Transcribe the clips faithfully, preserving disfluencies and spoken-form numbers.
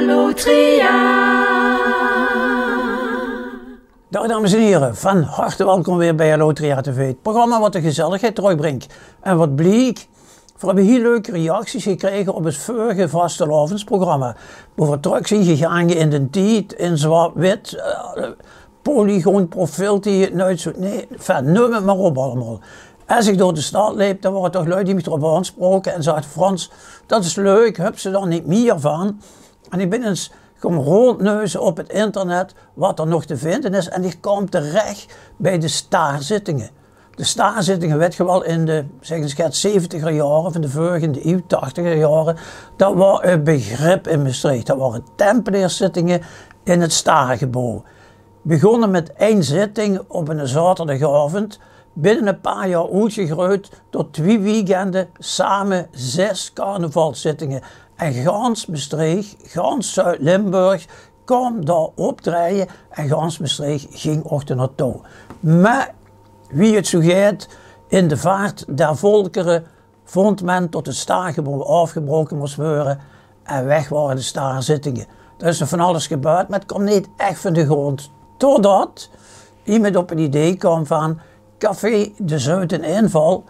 Lotria. Daag dames en hiere, van harte welkom weer bie Lotria T V, 't programma wat de gezelligheid trökbrink. En wat bliek, veer höbbe hiel leuke reacties gekrege op 't vörige vastelaovendsprogramma, wo veer trök zien gegaange in d'n tied, in zwart-wit, eh, polygoon, profieltied, nuits, nee, enfin, neum 't mer op allemaol. Es ich door de stad leep, dan wore toch lui die mich d'rop aansproke en zagte: "Frans, dat is leuk, höbs se dao neet mier van?" En ich bin ins gaon róndneuze op 't internet wat d'r nog te vinde is. En ich kaom terech bie de Staarzittinge. De Staarzittinge, wèt geer waal, in de, zègk ins get, zeventiger jaore van de vörige iew, tachtiger jaore, dat waor e begrip in Mestreech. Dat wore Tempeleerszittinge in 't Staargeboew. Begónne mit ein zitting op 'ne zaoterdigaovend, binne e paar jaor oetgegreujd tot twie weekende, same zès carnavalszittinge. En gans Mestreech, gans Zuid-Limburg kaom dao optraeje en gans Mestreech ging ouch d'r naotouw. Mer wie 't zoe geit, in de vaart der volkere vónd me tot 't Staargeboew aofgebroke mós weure en weg waore de Staarzittinge. D'r is nog van alles gebäörd, mer 't kaom neet ech van de grónd. Totdat iemes op 't idee kaom van Café de Zeuten Inval.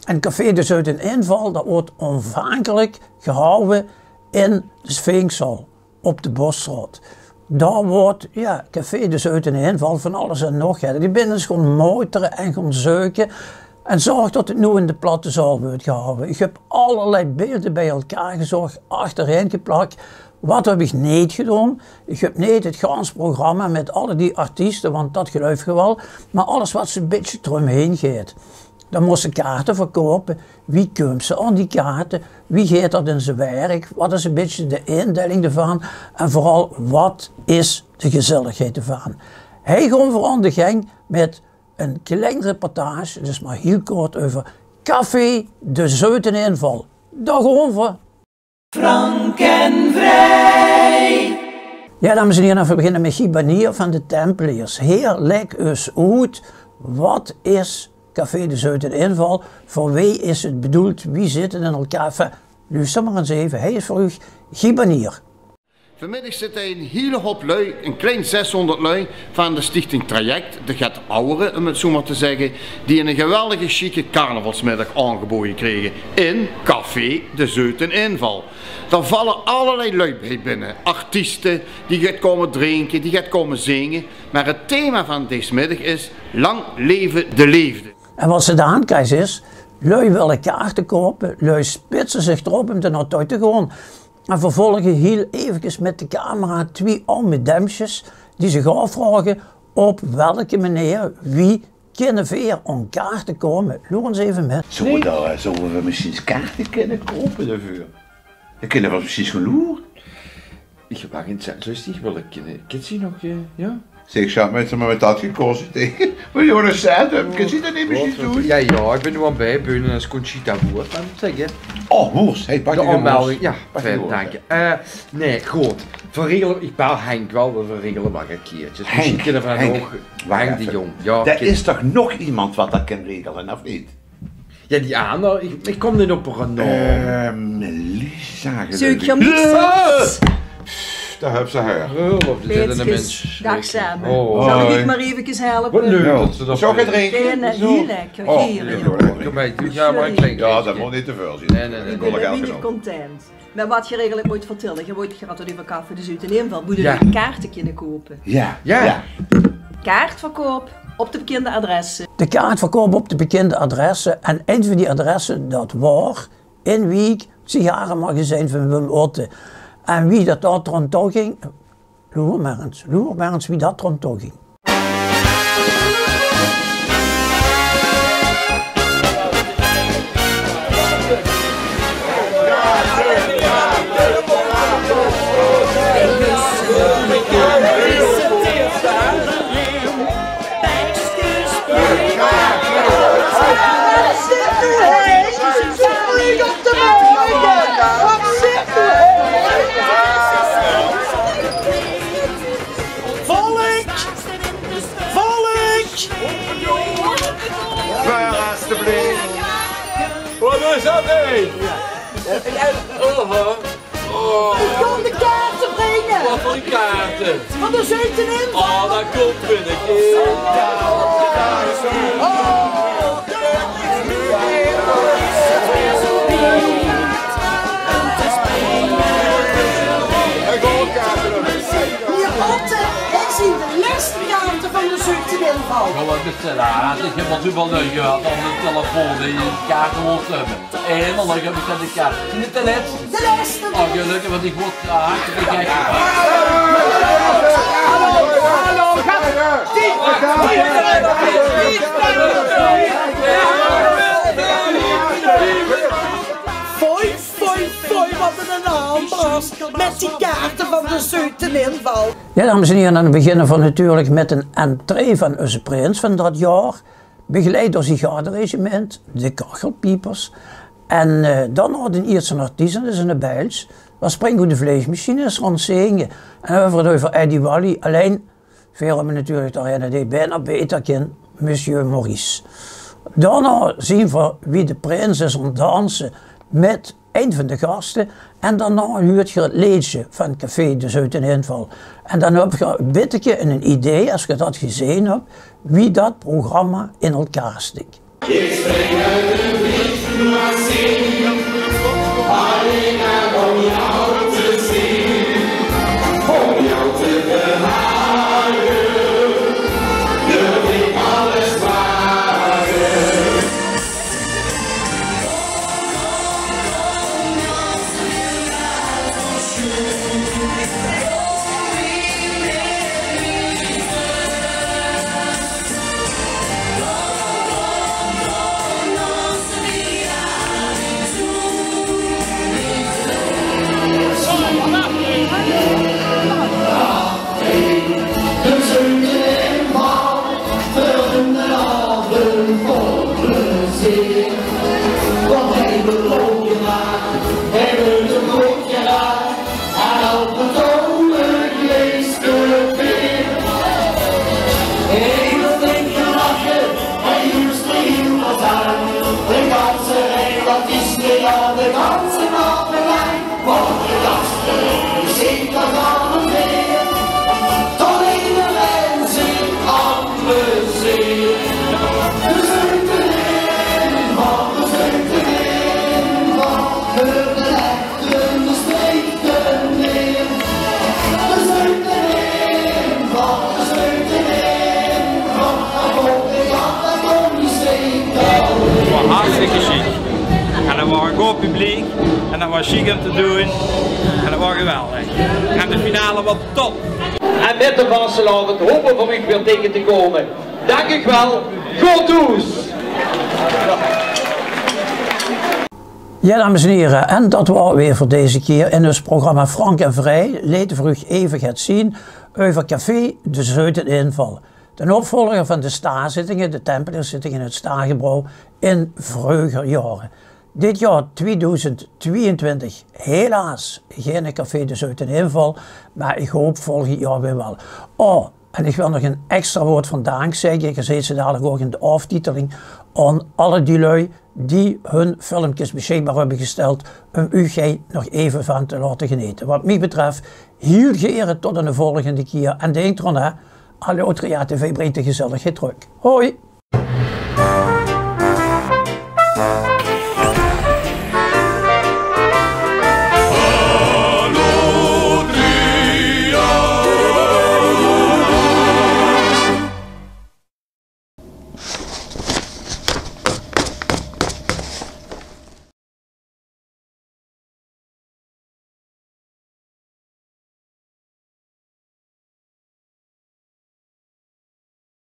En Café de Zeuten Inval, dat woort aanvankelik gehawwe in de Sphinxzaal op de Bosstraot. Dao woort, jao, Café de Zeuten Inval, van alles en nog get. Ich bin ins gaon moitere en gaon zeuke. En zörg tot 't noe in de platte zaal weurt gehawwe. Ich höb allerlei beelde bie-ein gezoch, achterein geplak. Wat höb ich neet gedoon? Ich höb neet 't gans programma mit alle die artieste, want dat geluif geer waal. Mer alles wat zoe'n bietje d'rumhein geit. Dan mós se kaarte verkoupe. Wie kums se aan die kaarte? Wie geit dat in zien werk? Wat is e bietje de indeiling d'rvan? En veural, wat is de gezelligheid d'rvan? Hei gaon v'r aan de gang mit 'n klein reportage, dus mer hiel kort, euver Café de Zeuten Inval. Dao gaon v'r. Frank en Vrij. Jao, dames en hiere, v'r beginne mit Guy Banier van de Tempeleers. Heer, lèk us oet, wat is Café de Zeuten Inval? Veur wee is 't bedoeld? Wie zit 't in elkaar? Enfin, luuster mer ins eve. Hei is veur uch Guy Banier. Vanmiddig zitte hei 'n hiele houp lui, 'n klein zeshóngerd lui van de stichting Traject, de get awwere, um 't zoe mer te zègke, die 'n geweldige sjieke carnavalsmiddig aongeboje krege in Café de Zeuten Inval. Dao valle allerlei lui bie binne, artieste die get kómme drinke, die get kómme zinge, mer 't thema van dees middig is: Lang leve de leefde. En wat se daan kriegs is, lui wille kaarte koupe, lui spitse zich d'rop um d'r naotouw te gaon. En vervolge hiel evekes mit de camera twie aw medemsjes die zich aofvraoge: op welke meneer, wie kinne veer aon kaarte koume? Loer ins eve mit. Zouwe v'r dao, eh, zouwe v'r mesjiens kaarte kinne koupe daoveur? Dan kinne v'r mesjiens gaon loere. Ich wach ins, zouws dich wille kinne, kins dich nog, eh, jao? Zèk, sjat, mer höbs se mer mit dat gekosse, hè? Mer jao, dat zag 'm. Kins dich dat neet mesjiens doen? Jao, jao, ich bin noe aon 't biebeuke es Conchita Wurst aan 't zègke. Oh, Wurst. Hei, pak de aonmelding. Jao, fijn, dank dich. Eh, nae, good. V'r regele, ich bel Henk waal, v'r regele waal get kieërtjes. Mesjiens kinne v'r dan ouch Henk de Jong. Jao, d'r is toch nog emes wat dat kin regele, of neet? Jao, die aander, ich, ich kóm neet op häör naom. Eh, Melissa, geluif ich. Zeuk geer niks vast? Dao höbs se häör. Hulp, d'r zit 'ne mins. Daag same. Zal ich dich mer evekes helpe? Wat leuk dat se dat... Zouw ich get drinke? Nae, nae, hiel lekker. Kóm mer, doe, jao, mer e klein... Jao, dat mót neet te väöl zeen. Nae, nae, nae. Ich bin neet content. Mer wat geer eigelik mót vertèlle, geer wólt, geer hadt 't euver Café de Zeuten Inval. Mót geer kaarte kinne koupe. Jao. Jao. Kaartverkoup op de bekinde adresse. De kaartverkoup op de bekinde adresse. En ein van die adresse, dat waor in Wiek 't sigaremagazijn van Wim Otten. En wie dat dao d'raon touw ging, loer mer ins, loer mer ins wie dat d'raon touw ging. Volk! De kaarte. Van de Zeut'nen Inval. Oh, dat komt binnen. Hie achter is de lèste kaarte van de Zeut'nen Inval. Ja, wat is dat? Ah, ich höb al zoväöl lui gehad aan de telefoon die kaarte wólle höbbe. Eindelik höb ich dan de kaart. Is 't de lèste? De lèste. Oh, gelökkig, want ich word hartstikke gek. Foei, foei, foei, wat 'nen aanbras mit die kaarte van de Zeut'nen Inval. Ja, dames en hiere, dan beginne v'r natuurlik mit 'n entree van eus prins van dat jaor. Begeleid door zien garderegiment, de Kachelpiepers. En eh, dan nog d'n iersten artiest, dat is 'ne Bels. Dao springk oet de vleegmachine, is gaon zinge. En dan höbbe v'r 't euver Eddy Wally. Allein, veer höbbe natuurlik d'r eine dae 't bienao baeter kint, Monsieur Maurice. Daonao zeen v'r wie de prins is gaon danse mit ein van de gaste. En daonao huurt geer 't leedsje van Café de Zeut'nen Inval. En dan höb geer e bitteke en 'n idee, es geer dat gezeen höb, wie dat programma in elkaar stik. Ich spring oet de vleegmachine, allein mer óm dich te zeen. Óm dich te verhale, dörf ich alles wage. De Zeut'nen Inval, veur 'nen aovend vol plezeer. Want hae wèlt 'm good gaon, hae wèlt 'm good gaon, en elk betoon e gleeske beer. Hae wèlt dinke lache, hae juuch hiel wat aan. De ganse rij, dat is de, ja, de ganse navelang. Hartstikke sjiek. En det waor e good publiek. En det waor sjiek óm te doon. En det waor geweldig. En de finale waor top. En mit de vastelaovend hope v'r uch weer taenge te kómme. Dank uch waal. Good thoes. Ja, dames en hiere, en dat waor 't weer veur deze kier in us programma Frank en Vrij. Leete v'r uch effe get zeen euver Café de Zeut'nen Inval. D'n opvolger van de Staazittinge, de Tempeleerszittinge in 't Stagerbrouw in vreuger jaore. Dit jaor twiedoezend twieëntwintig helaas geine Café de Zeut'nen Inval, mer ich hoop volgend jaor weer waal. Oh, en ich wil nog ein extra waord van dank zègke, geer zeet ze dalik ouch in de aoftiteling, aan alle die lui die hun filmkes besjikbaar höbbe gesteld óm uch hie nog effe van te laote genete. Wat mich betröf, hiel gaer tot ein volgende kier. En dink d'raan, hè, Allee Autria TV bringk de gezelligheid trök. Hoi!